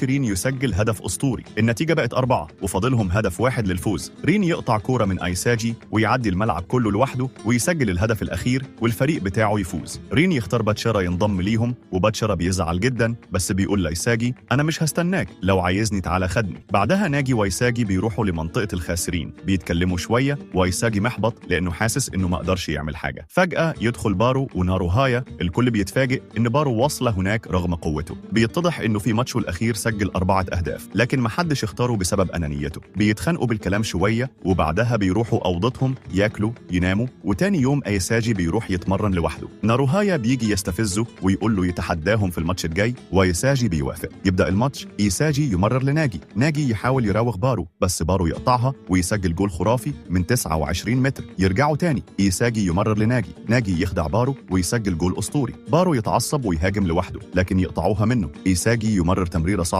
رين يسجل هدف أسطوري. النتيجة بقت 4 وفاضلهم هدف واحد للفوز. رين يقطع كورة من أيساجي ويعدي الملعب كله لوحده ويسجل الهدف الأخير والفريق بتاعه يفوز. رين يختار باتشيرا ينضم ليهم، وباتشيرا بيزعل جدا بس بيقول لايساجي أنا مش هستناك، لو عايزني تعالى خدني. بعدها ناجي وايساجي بيروحوا لمنطقة الخاسرين، بيتكلموا شوية وايساجي محبط لأنه حاسس إنه ما قدرش يعمل حاجة. فجأة يدخل بارو وناروهايا، الكل بيتفاجئ إن بارو واصلة هناك رغم قوته. بيتضح إنه في ماتشه الأخير سجل 4 أهداف، لكن محدش اختاره بسبب أنانيته. بيتخانقوا بالكلام شوية وبعدها بيروحوا أوضتهم ياكلوا يناموا، وتاني يوم ايساجي بيروح يتمرن لوحده. ناروهايا بيجي يستفزه ويقول له يتحداهم في الماتش الجاي، وايساجي بيوافق. يبدأ الماتش، ايساجي يمرر لناجي، ناجي يحاول يراوغ بارو بس بارو يقطعها ويسجل جول خرافي من 29 متر. يرجعوا تاني، ايساجي يمرر لناجي، ناجي يخدع بارو ويسجل جول اسطوري. بارو يتعصب ويهاجم لوحده لكن يقطعوها منه. ايساجي يمرر تمريره صعبة